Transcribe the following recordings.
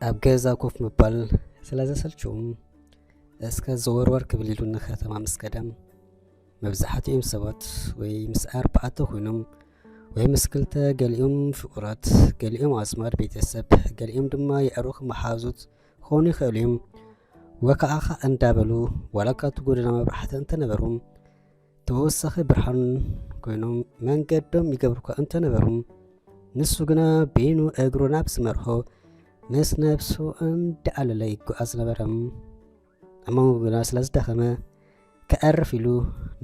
ኣብ ገዛ ኮፍ ምባል ስለ ዘሰልችዎም፣ እስከ ዘወርወር ክብል ኢሉ ንከተማ ምስ ከደ፣ መብዛሕትኦም ሰባት ወይ ምስ ኣርባዕተ ኮይኖም ወይ ምስ ክልተ፣ ገሊኦም ፍቑራት፣ ገሊኦም ኣዝማድ ቤተሰብ፣ ገሊኦም ድማ የዕሩኽ መሓዙት ክኾኑ ይኽእሉ እዮም። ወካዕካ እንዳበሉ ዋላ እኳ እቲ ጎደና መብራህቲ እንተነበሩ፣ ተወሳኺ ብርሃን ኮይኖም መንገዶም ይገብሩ እኳ እንተነበሩ፣ ንሱ ግና በይኑ እግሩ ናብ ዝመርሖ ምስ ነብሱ እንዳኣለለ ይጓዓዝ ነበረ። ኣብ መንጎ ግና ስለ ዝደኸመ፣ ከዕርፍ ኢሉ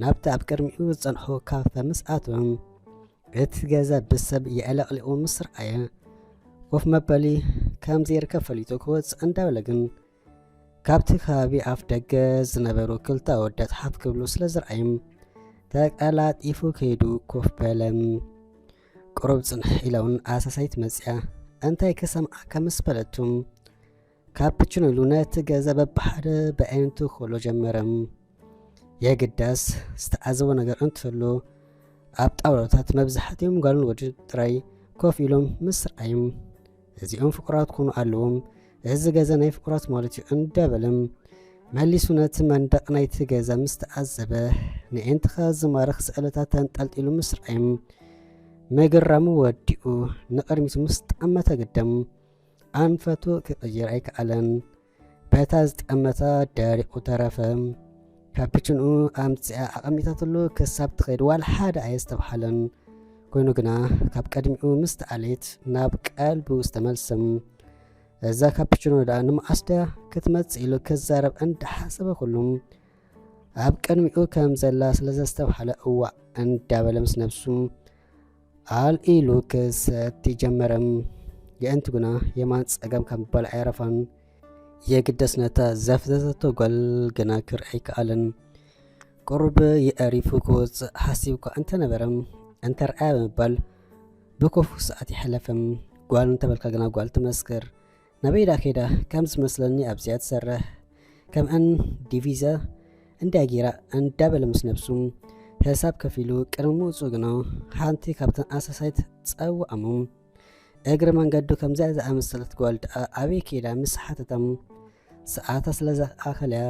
ናብቲ ኣብ ቅድሚኡ ዝጸንሖ ካፈ ምስ ኣተወ፣ እቲ ገዛ ብሰብ የዕለቕሊቑ ምስ ረኣየ፣ ኮፍ መበሊ ከም ዘይርከብ ፈሊጡ ክወጽእ እንዳበለ ግን፣ ካብቲ ከባቢ ኣፍ ደገ ዝነበሩ ክልተ ኣወዳት ሓፍ ክብሉ ስለ ዝረኣዮም፣ ተቀላጢፉ ከይዱ ኮፍ በለ። ቁሩብ ጽንሕ ኢላ እውን ኣሳሳይት መጽያ፣ እንታይ ክሰምዓ ከም ዝበለቱ፣ ካፕችኖ ኢሉ ነቲ ገዛ በብሓደ ብኣይነቱ ክሎ ጀመረ። የግዳስ ዝተዓዘቦ ነገር እንትህሉ፣ ኣብ ጣውላታት መብዛሕትኦም ጓልን ወዲ ጥራይ ኮፍ ኢሎም ምስ ረኣዮም፣ "እዚኦም ፍቑራት ክኾኑ ኣለዎም፣ እዚ ገዛ ናይ ፍቑራት ማለት እዩ" እንዳበለ መሊሱ ነቲ መንደቕ ናይቲ ገዛ ምስ ተዓዘበ፣ ንእንትኻ ዝማርኽ ስእልታት ተንጠልጢሉ ምስ ረኣዮም፣ ምግራሙ ወዲኡ ንቕድሚቱ ምስ ጠመተ ግደም፣ ኣንፈቱ ክቕይር ኣይከኣለን። በታ ዝጠመታ ደሪቑ ተረፈ። ካፕችንኡ ኣምጺኣ ኣቐሚጣትሉ ክሳብ ትኸይድ ዋላ ሓደ ኣየስተብሃለን። ኮይኑ ግና ካብ ቅድሚኡ ምስ ተኣልየት ናብ ቀልቡ ዝተመልሰ። እዛ ካፕችኖ ደኣ ንመዓስ ድያ ክትመጽእ ኢሉ ክዛረብ እንዳሓሰበ ኩሉ ኣብ ቅድሚኡ ከም ዘላ ስለ ዘስተብሃለ እዋእ እንዳበለ ምስ ነብሱ ኣልኢሉ ክሰቲ ጀመረ። የእንቲ ግና የማን ጸጋም ካብ ምባል ኣይረፋን። የግደስ ነታ ዘፍዘዘቶ ጓል ግና ክርኢ ኣይከኣለን። ቁሩብ የዕሪፉ ክወጽእ ሓሲቡ እኳ እንተነበረ፣ እንተርኣያ ብምባል ብኮፉ ሰዓት ይሕለፈ። ጓል እንተበልካ ግና ጓል ትመስክር። ናበይ ደኣ ከይዳ? ከም ዝመስለኒ ኣብዚኣ ትሰርሕ። ከምኣን ዲቪዛ እንዳ ጌራ እንዳበለ ምስ ነብሱ ሕሳብ ከፊሉ ቅድሚ ምውጽኡ ግና ሓንቲ ካብተን ኣሳሳይት ጸውዓሞ። እግሪ መንገዱ ከምዚኣ ዝኣመሰለት ጓል ደኣ ኣበይ ከይዳ ምስ ሓተታ፣ ሰዓታ ስለ ዝኣኸለያ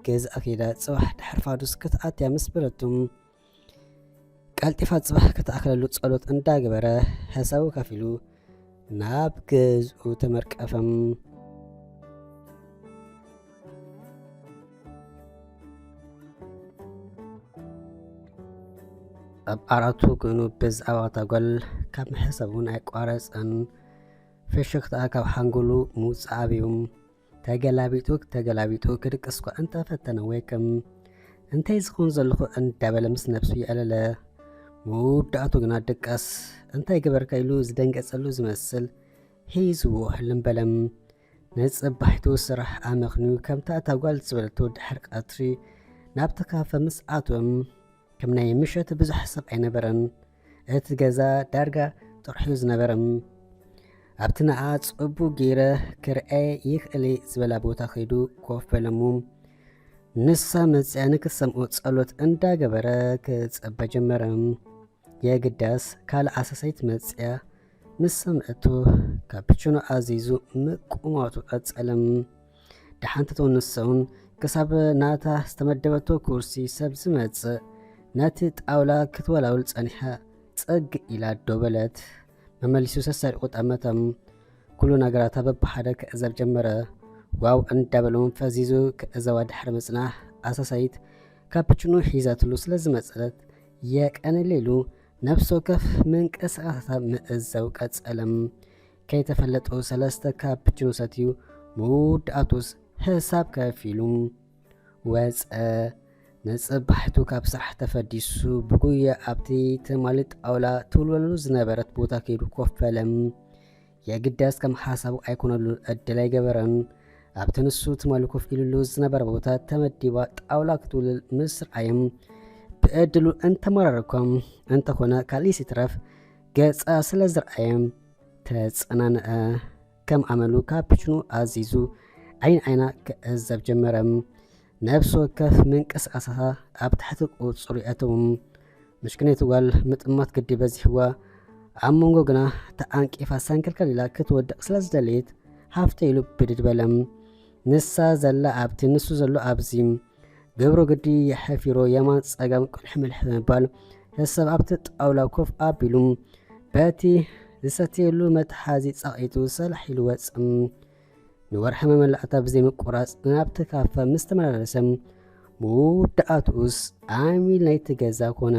ገዝኣ ከይዳ ጽባሕ ድሕሪ ፋዱስ ክትኣትያ ምስ በለቱ፣ ቀልጢፋ ጽባሕ ክትኣኽለሉ ጸሎት እንዳገበረ ሕሳቡ ከፊሉ ናብ ገዝኡ ተመርቀፈ። ኣብ ዓራቱ ኮይኑ ብዛዕባ እታ ጓል ካብ ምሕሳብ እውን ኣየቋረጸን። ፍሽኽታኣ ካብ ሓንጎሉ ምውጻእ ኣብዩ፣ ተገላቢጡ ተገላቢጡ ክድቅስ እኳ እንተፈተነ፣ ወይ ከም "እንታይ ዝኸውን ዘለኹ?" እንዳበለ ምስ ነብሱ የዕለለ። መወዳእቱ ግና ድቃስ እንታይ ገበርካ ኢሉ ዝደንገጸሉ ዝመስል ሒዝዎ ህልም በለ። ንጽባሒቱ ስራሕ ኣመኽንዩ ከምታ እታ ጓል ዝበለቶ ድሕሪ ቀትሪ ናብቲ ካፈ ምስ ኣትወ፣ ከም ናይ ምሸት ብዙሕ ሰብ ኣይነበረን። እቲ ገዛ ዳርጋ ጥርሑ ዝነበረ። ኣብቲ ንኣ ጽቡቕ ገይረ ክርኤ ይኽእል ዝበላ ቦታ ከይዱ ኮፍ በለሙ። ንሳ መጽያ ንክትሰምዖ ጸሎት እንዳገበረ ክጸበ ጀመረ። የግዳስ ካልእ ኣሳሳይት መጽያ ምስ ሰምዐቶ፣ ካፕችኖ ኣዚዙ ምቁማቱ ቀጸለ። ደሓን ተተወ ንሳ እውን ክሳብ ናታ ዝተመደበቶ ኩርሲ ሰብ ዝመጽእ ነቲ ጣውላ ክትወላውል ጸኒሓ፣ ጽግ ኢላ ደው በለት። መመሊሱ ሰሰሪቑ ጠመተ። ኩሉ ነገራታ በብሓደ ክዕዘብ ጀመረ። ዋው እንዳበለ እውን ፈዚዙ ክዕዘባ ድሕሪ ምጽናሕ፣ ኣሳሳይት ካፕችኖ ሒዛትሉ ስለ ዝመጸት፣ የቀንለይ ኢሉ ነፍሲ ወከፍ ምንቅስቓሳታ ምዕዛብ ቀጸለ። ከይተፈለጠ ሰለስተ ካፕችኖ ሰትዩ፣ መወዳእቱስ ሕሳብ ከፊሉ ወጸ። ንጽባሒቱ ካብ ስራሕ ተፈዲሱ ብጉያ ኣብቲ ትማሊ ጣውላ ትውልወለሉ ዝነበረት ቦታ ከይዱ ኮፍ በለ። የግዳስ ከም ሓሳቡ ኣይኮነሉን፣ ዕድል ኣይገበረን። ኣብቲ ንሱ ትማሊ ኮፍ ኢሉሉ ዝነበረ ቦታ ተመዲባ ጣውላ ክትውልል ምስ ረኣየ፣ ብዕድሉ እንተመራረኮም እንተኾነ ካልእስ ይትረፍ ገጻ ስለ ዝረኣየ ተጸናንዐ። ከም ኣመሉ ካፕችኖ ኣዚዙ ዓይን ዓይና ክዕዘብ ጀመረ። ነፍሲ ወከፍ ምንቅስቓሳታ ኣብ ትሕቲ ቁጽሩ የእተዉ። ምሽክነይቲ ጓል ምጥማት ግዲ በዚሕዋ፣ ኣብ መንጎ ግና ተዓንቂፋ ሰንከልከል ኢላ ክትወድቕ ስለ ዝደለየት፣ ሃፍተ ኢሉ ብድድ በለ። ንሳ ዘላ ኣብቲ፣ ንሱ ዘሎ ኣብዚ። ገብሩ ግዲ የሐፊሮ የማን ጸጋም ቅልሕምልሕ ብምባል፣ ሰብ ኣብቲ ጣውላ ኮፍ ኣቢሉ በቲ ዝሰትየሉ መትሓዚ ጻቒቱ ሰላሕ ኢሉ ወጸ። ንወርሒ መመላእታ ብዘይ ምቁራጽ ናብቲ ካፈ ምስ ተመላለሰ፣ መወዳእትኡስ ዓሚል ናይቲ ገዛ ኮነ።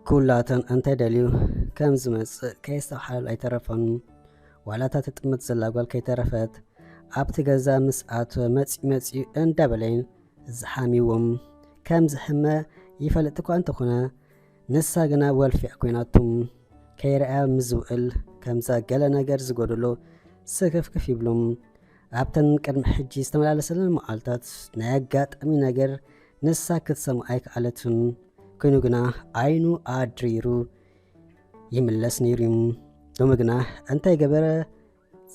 ኩላተን እንተደልዩ ከም ዝመጽእ ከየስተብሓለሉ ኣይተረፈን። ዋላ እታ ትጥምት ዘላ ጓል ከይተረፈት ኣብቲ ገዛ ምስ ኣተወ፣ መጺኡ መጺኡ እንዳበለይን ዝሓሚዎም ከም ዝሕመ ይፈልጥ እኳ እንተኾነ፣ ንሳ ግና ወልፊዕ ኮይናቶም ከይረኣያ ምስ ዝውዕል፣ ከምዛ ገለ ነገር ዝጎደሎ ስክፍክፍ ይብሎም። ኣብተን ቅድሚ ሕጂ ዝተመላለሰለን መዓልታት ናይ ኣጋጣሚ ነገር ንሳ ክትሰምዖ ኣይከኣለትን። ኮይኑ ግና ዓይኑ ኣድሪሩ ይምለስ ነይሩ እዩ። ሎሚ ግና እንታይ ገበረ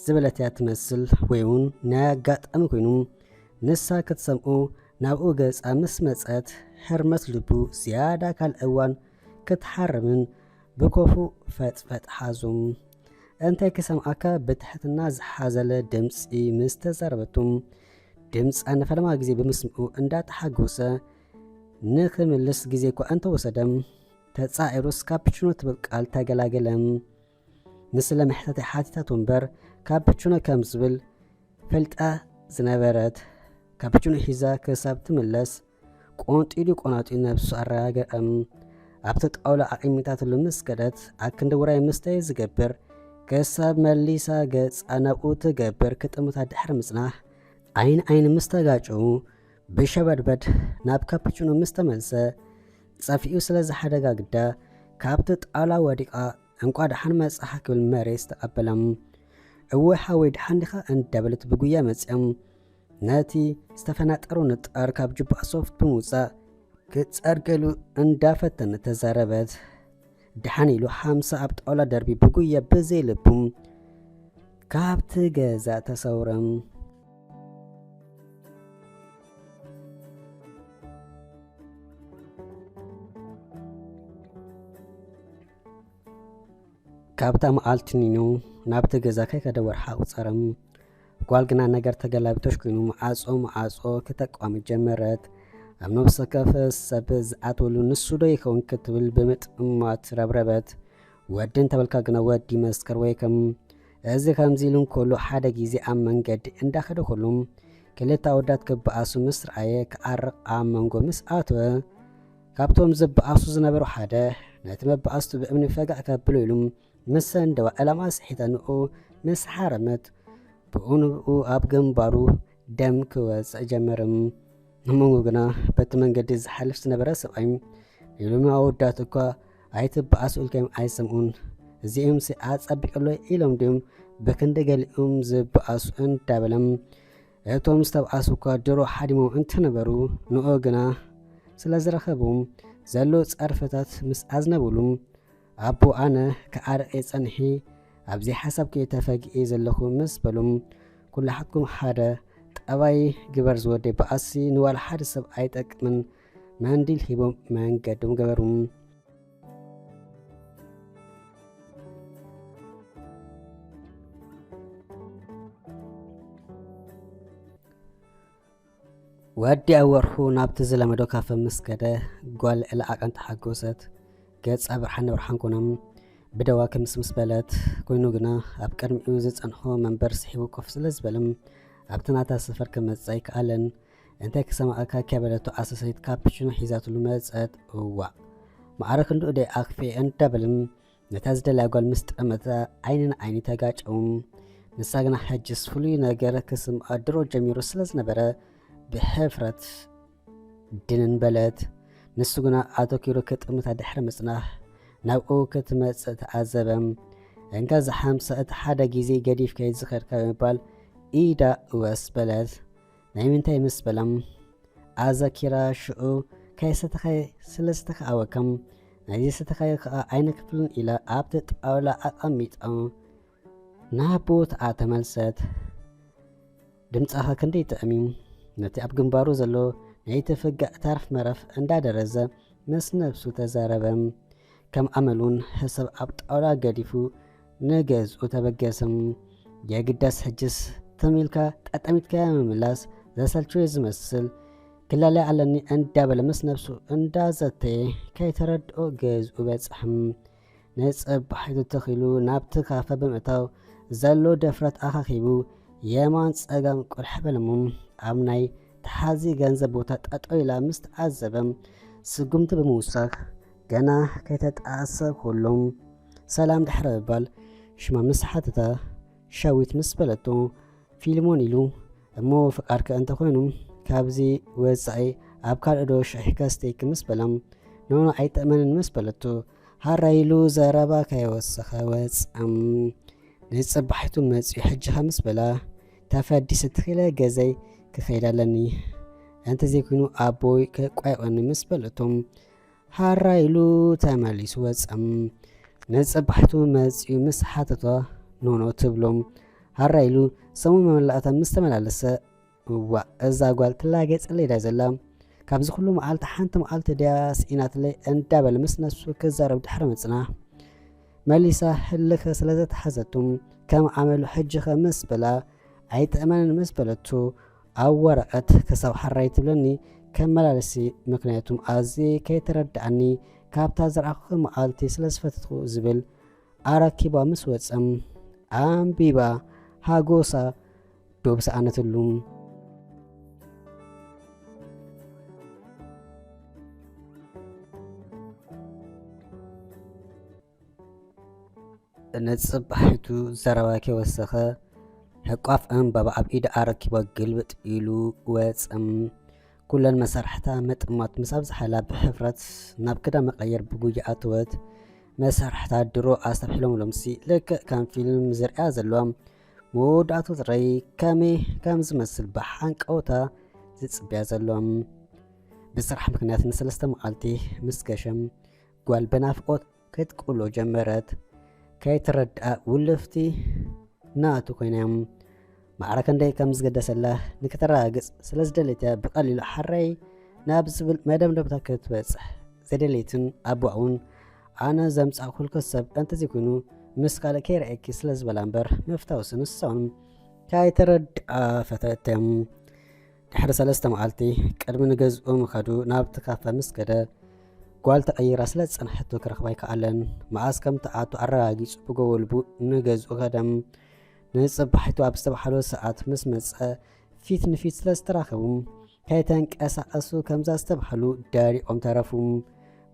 ዝበለት እያ ትመስል፣ ወይ እውን ናይ ኣጋጣሚ ኮይኑ ንሳ ክትሰምዖ ናብኡ ገጻ ምስ መጸት፣ ሕርመት ልቡ ዝያዳ ካልእ እዋን ክትሓርምን ብኮፉ ፈጥፈጥ ሓዞም። እንታይ ክሰምዓካ ብትሕትና ዝሓዘለ ድምጺ ምስ ተዛረበቶም፣ ድምጻ ንፈለማ ግዜ ብምስምዑ እንዳተሓጎሰ ንኽምልስ ግዜ እኳ እንተወሰደ፣ ተጻዒሩስ ካፕቹኖ ትብል ቃል ተገላገለ። ንስለ መሕተቲ ሓቲታቶ እምበር ካፕቹኖ ከም ዝብል ፈልጣ ዝነበረት፣ ካፕቹኖ ሒዛ ክሳብ ትምለስ ቆንጢሉ ቆናጢሉ ነብሱ ኣረጋግአ። ኣብቲ ጣውላ ኣቐሚጣትሉ ምስ ከደት፣ ኣክንዲ ውራይ ምስታይ ዝገብር ክሳብ መሊሳ ገጻ ናብኡ ትገብር ክጥምታ ድሕሪ ምጽናሕ፣ ዓይን ዓይኒ ምስ ተጋጨዉ ብሸበድበድ ናብ ካፕቹኖ ምስ ተመልሰ፣ ጸፊኡ ስለ ዝሓደጋ ግዳ ካብቲ ጣውላ ወዲቓ እንቋ ደሓን መጻኻ ክብል መሬት ዝተቐበላ። እወ ሓወይ ደሓን ዲኻ እንዳበለት ብጉያ መጺኣ ነቲ ዝተፈናጠሮ ንጣር ካብ ጁባኣ ሶፍት ብምውጻእ ክትጸርገሉ እንዳፈተነት ተዛረበት። ደሓን ኢሉ ሓምሳ ኣብ ጣውላ ደርቢ ብጉያ ብዘይ ልቡ ካብቲ ገዛ ተሰውረ። ካብታ መዓልቲ ኒኑ ናብቲ ገዛ ከይከደ ወርሓ ኣቑጸረ። ጓል ግና ነገር ተገላቢጦሽ ኮይኑ መዓጾ መዓጾ ክተቋሚ ጀመረት። ኣብ ነብሰ ከፍ ሰብ ዝኣትወሉ ንሱ ዶ ይኸውን ክትብል ብምጥማት ረብረበት። ወዲ እንተበልካ ግና ወዲ መስከር ወይ ከም እዚ ከምዚ ኢሉ እንከሎ ሓደ ግዜ ኣብ መንገዲ እንዳኸደ ከሎ ክልተ ኣወዳት ክበኣሱ ምስ ረኣየ ክዓርቕ ኣብ መንጎ ምስ ኣተወ ካብቶም ዝበኣሱ ዝነበሩ ሓደ ነቲ መበኣስቱ ብእምኒ ፈጋእ ከብሎ ኢሉ ምስ ሰንደዋ ዕላማ ስሒታ ንኡ ምስ ሓረመት ብኡ ንብኡ ኣብ ግንባሩ ደም ክወጽእ ጀመረ። እሞ ግና በቲ መንገዲ ዝሓልፍ ዝነበረ ሰብኣይ ንሎሚ ኣወዳት እኳ ኣይትበኣሱ ኢልካዮም ኣይሰምዑን፣ እዚኦምሲ ኣጸቢቐሎ ኢሎም ድዮም ብክንዲ ገሊኦም ዝበኣሱ እንዳበለ እቶም ዝተብኣሱ እኳ ድሮ ሓዲሞም እንትነበሩ ንኡ ግና ስለ ዝረኸቦም ዘሎ ጸርፍታት ምስ ኣዝነብሉ ኣቦ ኣነ ክዓርቕ እየ ጸኒሐ ኣብዚ ሓሳብ ከይተፈግኤ ዘለኹ ምስ በሎም ኩላሓትኩም ሓደ ጠባይ ግበር ዝወደይ በኣሲ ንዋላ ሓደ ሰብ ኣይጠቅምን መንዲል ሂቦም መንገዶም ገበሩ። ወዲ ኣወርሑ ናብቲ ዝለመዶ ካፈ ምስ ከደ ጓል ዕላዓቀን ተሓጎሰት። ገጻ ብርሃን ብርሃን ኮኖም ብደዋ ክምስምስ በለት። ኮይኑ ግና ኣብ ቅድሚኡ ዝጸንሖ መንበር ስሒቡ ኮፍ ስለ ዝበለም ኣብቲ ናታ ሰፈር ክመጽእ ኣይከኣለን። እንታይ ክሰማዓካ ከበለቶ ኣሰሰይት ካፕቹኖ ሒዛትሉ መጸት። እዋእ ማዕረ ክንድኡ ደይ ኣኽፌ እንዳበልን ነታ ዝደልያ ጓል ምስ ጠመተ ዓይኒ ንዓይኒ ተጋጨው። ንሳ ግና ሕጅስ ፍሉይ ነገር ክስምዓ ድሮ ጀሚሩ ስለ ዝነበረ ብሕፍረት ድንን በለት። ንሱ ግና ኣተኪሩ ክጥምታ ድሕሪ ምጽናሕ ናብኡ ክትመጽእ ተዓዘበ። እንካ ዝሓምሳ እቲ ሓደ ግዜ ገዲፍካዮ ዝኸድካ ብምባል ኢዳ እወስ በለት። ናይ ምንታይ ምስ በላ ኣዘኪራ ሽዑ ከይሰተኻዮ ስለ ዝተኻእወካ ናይዚ ሰተኻዮ ከኣ ኣይነክፍልን ኢላ ኣብቲ ጣውላ ኣቐሚጣ ናብ ቦትኣ ተመልሰት። ድምጻኻ ክንደይ ጥዕም እዩ። ነቲ ኣብ ግንባሩ ዘሎ ናይቲ ፍጋእ ተርፍ መረፍ እንዳደረዘ ምስ ነብሱ ተዛረበ። ከም ኣመሉን ሕሰብ ኣብ ጣውላ ገዲፉ ንገዝኡ ተበገሰ። የግዳስ ሕጅስ ትም ኢልካ ጠጠሚትካያ ምምላስ ዘሰልችዎ ዝመስል፣ ክላለያ ኣለኒ እንዳበለ ምስ ነብሱ እንዳዘተየ ከይተረድኦ ገዝኡ በጽሐ። ንጽባሒቱ ተኺሉ ናብቲ ካፈ ብምእታው ዘሎ ድፍረት ኣኻኺቡ የማን ጸጋም ቁልሕ በለሙ። ኣብ ናይ ተሓዚ ገንዘብ ቦታ ጠጠው ኢላ ምስ ተዓዘበ ስጉምቲ ብምውሳኽ ገና ከይተጣሰ ኩሎም ሰላም ድሕሪ ምባል ሽማ ምስ ሓተታ ሸዊት ምስ በለቶ ፊልሞን ኢሉ እሞ ፍቃድከ እንተኾይኑ ካብዚ ወጻኢ ኣብ ካልእ ዶ ሽሕ ከስተይክ ምስ በላ ኖኖ ኣይጠመንን ምስ በለቶ ሃራ ኢሉ ዘረባ ከየወሰኸ ወጸም። ንጽባሒቱ መጽዩ ሕጂ ኸምስ በላ፣ ተፈዲስ እትኽለ ገዘይ ክኸይድ ኣለኒ። እንተ ዘይኩይኑ ኣቦይ ከቋይቐኒ ምስ በለቶም፣ ሃራ ኢሉ ተመሊሱ ወጸም። ንጽባሒቱ መጽዩ ምስ ሓተቶ፣ ኖኖ ትብሎም፣ ሃራ ኢሉ ሰሙ መመላእታ ምስ ተመላለሰ፣ እዋ እዛ ጓል ትላገጽለይ ድያ ዘላ? ካብዚ ኩሉ መዓልቲ ሓንቲ መዓልቲ ድያ ስኢናትለይ እንዳበለ ምስ ነፍሱ ክዛረብ ድሕሪ ምጽናሕ፣ መሊሳ ህልኸ ስለ ዘትሓዘቱ፣ ከም ዓመሉ ሕጂኸ ምስ በላ ኣይጥዕመንን ምስ በለቱ፣ ኣብ ወረቐት ክሳብ ሓራይ ትብለኒ ከመላልሲ፣ ምክንያቱም ኣዝየ ከይተረድኣኒ ካብታ ዝረኣኹኺ መዓልቲ ስለ ዝፈተትኩ ዝብል ኣረኪባ ምስ ወጸም ኣንቢባ ሃጎሳ ዶብ ሰኣነትሉ። ንጽባሒቱ ዘረባ ከይወሰኸ፣ ሕቋፍ ዕምባባ ኣብ ኢዳ ኣረኪባ ግልብጥ ኢሉ ወጸም። ኩለን መሳርሕታ መጥማት ምስ ኣብዝሓላ ብሕፍረት ናብ ክዳን መቐየር ብጉያ ኣተወት። መሳርሕታ ድሮ ኣስተብሒሎምሎምሲ ልክዕ ከም ፊልም ዝርእያ ዘለዋ መወዳእቱ ጥራይ ከመይ ከም ዝመስል ብሓንቀውታ ዝጽብያ ዘለዋ። ብስራሕ ምኽንያት ንሰለስተ መዓልቲ ምስ ገሸም ጓል ብናፍቆት ክትቅሎ ጀመረት። ከይትረድኣ ውልፍቲ ናቱ ኮይና። ማዕረ ክንደይ ከም ዝገደሰላ ንክተረጋግጽ ስለ ዝደለትያ ብቐሊሉ ሓራይ ናብ ዝብል መደምደምታ ክትበጽሕ ዘደለይትን ኣቦኣ እውን ኣነ ዘምጻእኩልኪ ሰብ እንተዘይኮይኑ ምስ ካልእ ከይረኣየኪ ስለ ዝበላ እምበር ምፍታውሲ ንሳ እውን ከይተረድኣ ፈተተ። ድሕሪ ሰለስተ መዓልቲ ቅድሚ ንገዝኡ ምኻዱ ናብቲ ካፈ ምስ ከደ ጓል ተቐይራ ስለ ዝጸንሐቶ ክረኽባ ኣይከኣለን። መዓስ ከም ትኣቱ ኣረጋጊጹ ብጎቦ ልቡ ንገዝኡ ከደ። ንጽባሒቱ ኣብ ዝተባህሎ ሰዓት ምስ መጸ ፊት ንፊት ስለ ዝተራኸቡ ከይተንቀሳቐሱ ከምዛ ዝተባህሉ ደሪቖም ተረፉ።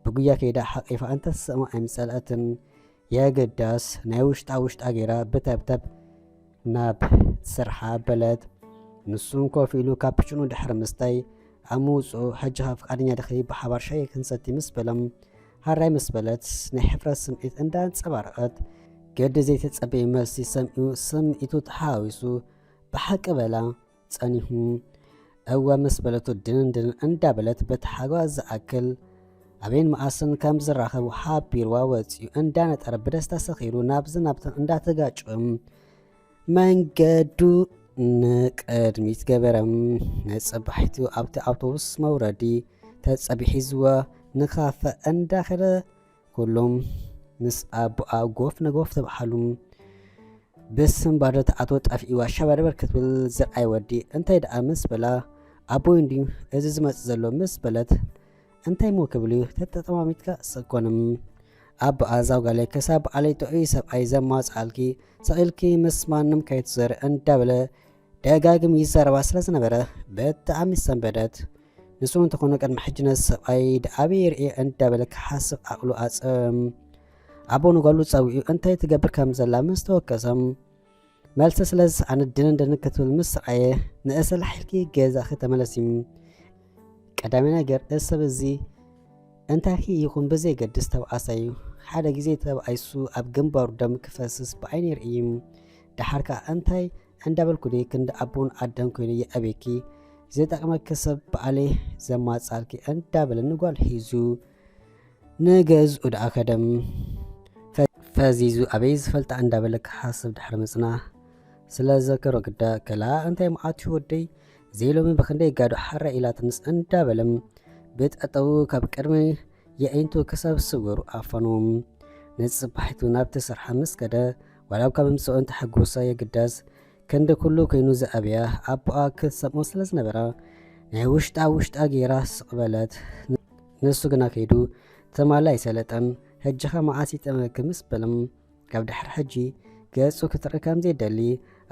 ብጉያ ከይዳ ሓቒፋ እንተትስእማ ኣይምጸልአትን። የግዳስ ናይ ውሽጣ ውሽጣ ገይራ ብተብተብ ናብ ስርሓ በለት። ንሱን ኮፍ ኢሉ ካፕቹኖ ድሕሪ ምስታይ ኣብ ምውጽኡ፣ "ሕጂ ኸ ፍቓደኛ ዲኺ ብሓባር ሻሂ ክንሰቲ?" ምስ በሎም፣ ሃራይ ምስ በለት፣ ናይ ሕፍረት ስምዒት እንዳንጸባረቐት፣ ገዲ ዘይተጸበየ መልሲ ሰሚዑ፣ ስምዒቱ ተሓዋዊሱ፣ "ብሓቂ በላ?" ጸኒሑ። "እወ" ምስ በለቶ፣ ድንን ድንን እንዳበለት በቲ ሓጓ ዝኣክል ኣበይን መኣስን ከም ዝራኸቡ ሓቢርዋ ወጺኡ እንዳነጠረ ብደስታ ሰኺሩ ናብዚ ናብትን እንዳተጋጨወ መንገዱ ንቅድሚት ገበረ። ንጽባሒቱ ኣብቲ ኣውቶቡስ መውረዲ ተጸቢሑ ሒዝዋ ንካፈ እንዳኸደ ኩሎም ምስ ኣቦኣ ጎፍ ንጎፍ ተባሃሉ። ብስንባደ ተኣትዎ ጠፊእዋ ሸበርበር ክትብል ዝርኣይ ወዲ እንታይ ደኣ ምስ በላ፣ ኣቦይ እንድዩ እዚ ዝመጽእ ዘሎ ምስ በለት፣ እንታይ እሞ ክብል እዩ ተጠማሚትካ ሰኮንም። ኣቦኣ ዛው ጋለይ ክሳብ በዓለይ ጥዑይ ሰብኣይ ዘማጽኣልኪ ሰቒልኪ ምስ ማንም ከይትዞሪ እንዳበለ ደጋግም ይዛረባ ስለ ዝነበረ ብጣዕሚ ሰንበደት። ንሱ እንተኾነ ቅድሚ ሕጂ ነዚ ሰብኣይ ደኣበይ ይርኢ እንዳበለ ክሓስብ ዓቕሉ ኣጸም። ኣቦ ንጓሉ ጸዊዑ እንታይ ትገብር ከም ዘላ ምስ ተወከሰ፣ መልሲ ስለ ዝሰኣነ ድንን ድንን ክትብል ምስ ረኣየ፣ "ንእሰ ላሒልኪ ገዛኺ ተመለሲ። ቀዳማይ ነገር እዚ ሰብ እዚ እንታይኪ ይኹን ብዘየገድስ ተባኣሳይ እዩ። ሓደ ግዜ ተባኢሱ ኣብ ግንባሩ ደም ክፈስስ ብዓይኒ ይርኢ እዩ። ደሓር ከኣ እንታይ እንዳበልኩ ድየ ክንዲ ኣቦን ኣደን ኮይነ የዕብየኪ፣ ዘይጠቕመኪ ሰብ በዓለይ ዘማጻልኪ" እንዳበለ ንጓል ሒዙ ንገዝኡ ደኣ ከደም። ፈ-፣ ፈዚዙ ኣበይ ዝፈልጣ እንዳበለ ክሓስብ ድሕሪ ምጽናሕ፣ ስለ ዘከሮ ግዳ፣ "ከላ እንታይ መዓት እዩ ወደይ? ዘይሎሚ ብኽንደይ ጋዶ ሓራ ኢላትንስ እንዳበለ ብጠጠው ካብ ቅድሚ የዒንቱ ክሳብ ስውሩ ኣፈኑ። ንጽባሒቱ ናብቲ ስርሓ ምስ ከደ፣ ዋላ እኳ ምምጽኡ እንተሐጎሳ የግዳስ ክንዲ ኩሉ ኮይኑ ዝኣበያ ኣቦኣ ክትሰምዖ ስለ ዝነበራ ናይ ውሽጣ ውሽጣ ገይራ ስቕ በለት። ንሱ ግና ከይዱ ትማሊ ኣይሰለጠን። ሕጂኸ መዓስ ይጠመኪ ምስ በሎም ካብ ድሕሪ ሕጂ ገጹ ክትርኢ ከም ዘይደሊ፣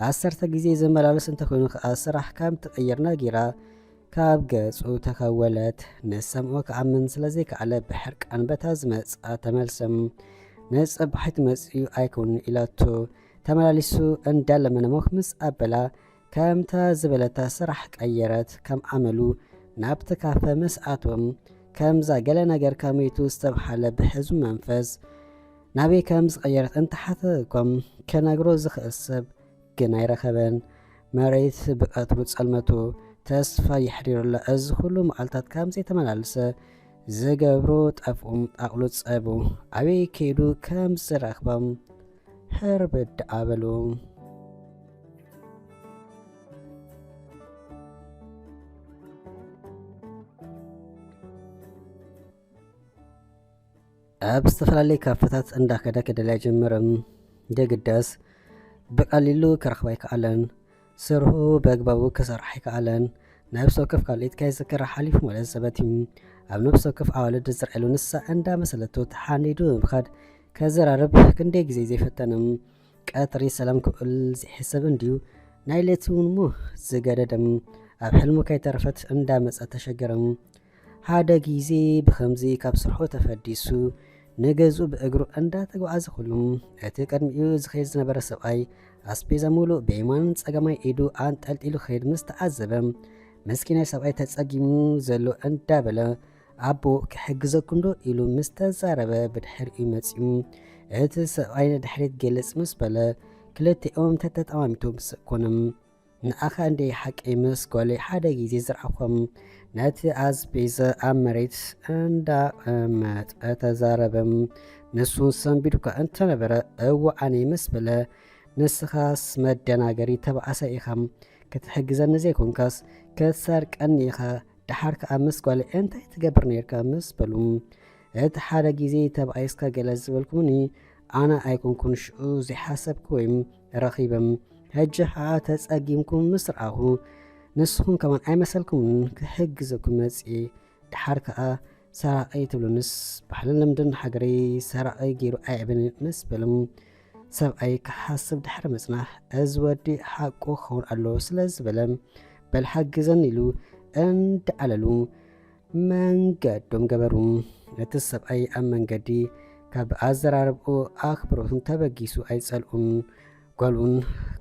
ዓሰርተ ግዜ ዝመላለስ እንተኾይኑ ከኣ ስራሕ ከም ትቕይር ነጊራ ካብ ገጹ ተኸወለት። ንሰምዖ ክኣምን ስለ ዘይከኣለ ብሕርቃን በታ ዝመጽኣ ተመልሰ። ንጽባሒት መጺኡ ኣይኮን ኢላቶ ተመላሊሱ እንዳለመነ ሞኽ ምስ ኣበላ ከምታ ዝበለታ ስራሕ ቀየረት። ከም ኣመሉ ናብቲ ካፈ ምስ ኣትወም ከምዛ ገለ ነገር ከመይቱ ዝተብሃለ ብሕዙ መንፈስ ናበይ ከም ዝቐየረት እንተሓተትኳ ከነግሮ ዝኽእል ሰብ ግን ኣይረኸበን። መሬት ብቐትሩ ጸልመቱ ተስፋ የሕዲሩላ። እዚ ኩሉ መዓልታት ከም ዘይተመላለሰ ዝገብሮ ጠፍኡም ኣቕሉ ጸቡ ኣበይ ከይዱ ከም ዝረኽቦም ህርብድ ኣበሉ። ኣብ ዝተፈላለየ ካፈታት እንዳኸደ ክደልያ ጀመረ። የግዳስ ብቐሊሉ ክረኽባ ኣይከኣለን። ስርሑ ብኣግባቡ ክሰርሕ ኣይከኣለን። ነብሲ ወከፍ ካልኢት ከይዝክር ሓሊፉ ማለት ዘበት እዩ። ኣብ ነብሲ ወከፍ ኣዋልድ ዝረኣየሉ ንሳ እንዳመሰለቶ ተሓኒዱ ብምኻድ ከዘራርብ ክንደይ ግዜ ዘይፈተነ። ቀትሪ ሰላም ክውዕል ዘይሕሰብ እንድዩ ናይ ለይቲ እውን እሞ ዝገደደ። ኣብ ሕልሙ ከይተረፈት እንዳመጸ ተሸገረ። ሓደ ግዜ ብኸምዚ ካብ ስርሑ ተፈዲሱ ንገዝኡ ብእግሩ እንዳተጓዓዘ ከሎ፣ እቲ ቅድሚኡ ዝኸይድ ዝነበረ ሰብኣይ ኣስቤዛ ሙሉእ ብየማንን ጸጋማይ ኢዱ ኣንጠልጢሉ ክኸይድ ምስ ተዓዘበ፣ ምስኪናይ ሰብኣይ ተጸጊሙ ዘሎ እንዳበለ፣ ኣቦ ክሕግዘኩም ዶ ኢሉ ምስ ተዛረበ ብድሕሪኡ መጺኡ፣ እቲ ሰብኣይ ንድሕሪት ገልጽ ምስ በለ፣ ክልቲኦም ተተጠማሚቶም ስእ ኮነ። ንኣኻ እንደ ሓቀይ ምስ ጓለይ ሓደ ግዜ ዝረኣኹም ነቲ ኣስቤዛ ኣብ መሬት እንዳቐመጠ ተዛረበ። ንሱ ሰንቢዱካ እንተነበረ እወ ኣነ ምስ በለ፣ ንስኻስ መደናገሪ ተባኣሳይ ኢኻ። ክትሕግዘኒ ዘይኮንካስ ክትሰርቀኒ ኢኻ። ደሓር ከኣ ምስ ጓለይ እንታይ ትገብር ነይርካ ምስ በሉ፣ እቲ ሓደ ግዜ ተባኢስካ ገለ ዝበልኩምኒ ኣነ ኣይኮንኩን ሽኡ ዘይሓሰብኩ ወይም ረኺበም። ሕጂ ከኣ ተጸጊምኩም ምስ ረኣኹ ንስኹም ከማን ኣይመሰልኩምን ክሕግዘኩም መጽኤ። ደሓር ከኣ ሰራቒ ትብሉንስ ባህልን ልምድን ሃገረይ ሰራቒ ገይሩ ኣይዕብን ምስ በሎም ሰብኣይ ክሓስብ ድሕሪ ምጽናሕ እዚ ወዲ ሓቁ ክኸውን ኣለዎ ስለ ዝበለ በል ሓግዘኒ ኢሉ እንዳኣለሉ መንገዶም ገበሩ። እቲ ሰብኣይ ኣብ መንገዲ ካብ ኣዘራርብኡ ኣኽብሮትን ተበጊሱ ኣይጸልኡን። ጓሉን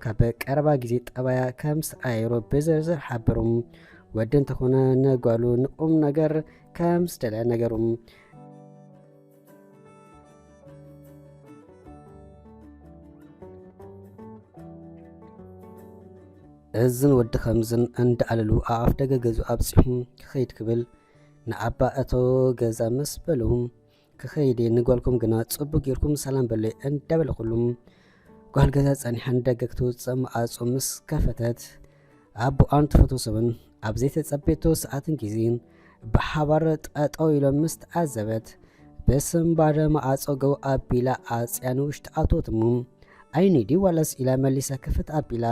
ካብ ቀረባ ግዜ ጠባያ ከም ዝተቐያየሮ ብዝርዝር ሓበሩ። ወዲ እንተኾነ ንጓሉ ንቁም ነገር ከም ዝደለ ነገሩ። እዝን ወዲ ከምዝን እንዳኣለሉ ኣፍ ደገ ገዝኡ ኣብጺሑ ክኸይድ ክብል ንኣባ እቶ ገዛ ምስ በሉ ክኸይድ እየ፣ ንጓልኩም ግና ጽቡቕ ጌርኩም ሰላም በለይ እንዳበለ ኩሉ ጓል ገዛ ጸኒሓ ንደገ ክትወጽእ መዓጹ ምስ ከፈተት ኣቦኣን ትፈትዎ ሰብን ኣብ ዘይተጸበየቶ ሰዓትን ግዜን ብሓባር ጠጠው ኢሎም ምስ ተዓዘበት ብስንባደ መዓጾ ገው ኣቢላ ኣጽያ ንውሽጢ ኣትወት እሞ ኣይኒ ድዩ ዋላስ ኢላ መሊሳ ክፍት ኣቢላ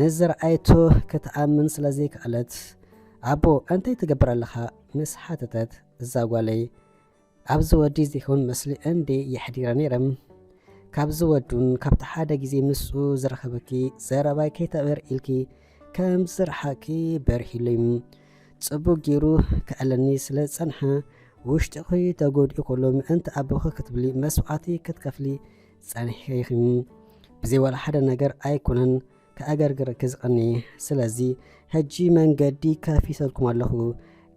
ንዝረኣየቶ ክትኣምን ስለ ዘይከኣለት ኣቦ እንታይ ትገብር ኣለኻ ምስ ሓተተት እዛ ጓለይ ኣብዚ ወዲ ዘይኮን መስሊ እንዴ የሕዲረ ነይረ። ካብዚ ወዱን ካብቲ ሓደ ግዜ ምስኡ ዝረኸበኪ ዘረባይ ከይተበር ኢልኪ ከም ዝረሓቂ በርሂሉይ። ጽቡቕ ገይሩ ክኣለኒ ስለ ዝጸንሐ ውሽጥኺ ተጎዲኡ ከሎ ምእንቲ ኣቦኺ ክትብሊ መስዋዕቲ ክትከፍሊ ጸኒሕኺ ኢኺ። ብዘይ ዋላ ሓደ ነገር ኣይኮነን ከኣገርግረኪ ዝቐኒ። ስለዚ ሕጂ መንገዲ ከፊተልኩም ኣለኹ።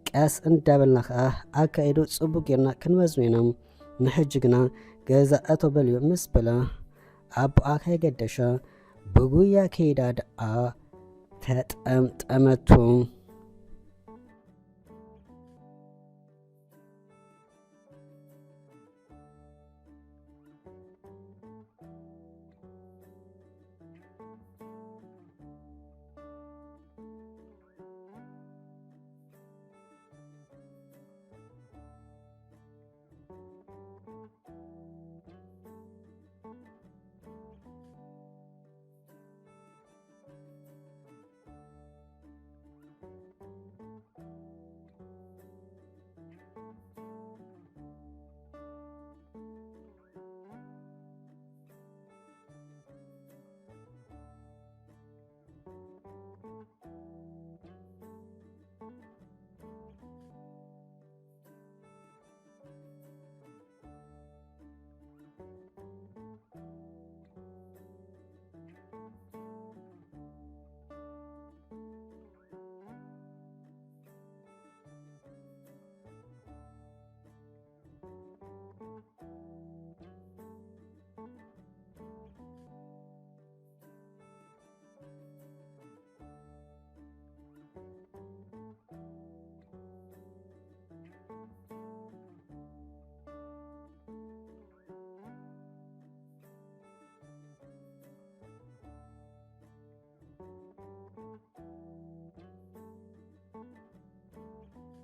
ቀስ እንዳበልና ኸኣ ኣካይዶ ጽቡቕ ጌርና ክንመዝኖ ኢና። ንሕጂ ግና ገዛ እቶ በልዮ ምስ በላ ኣቦኣ ከይገደሻ ብጉያ ከይዳ ደኣ ተጠምጠመቱ።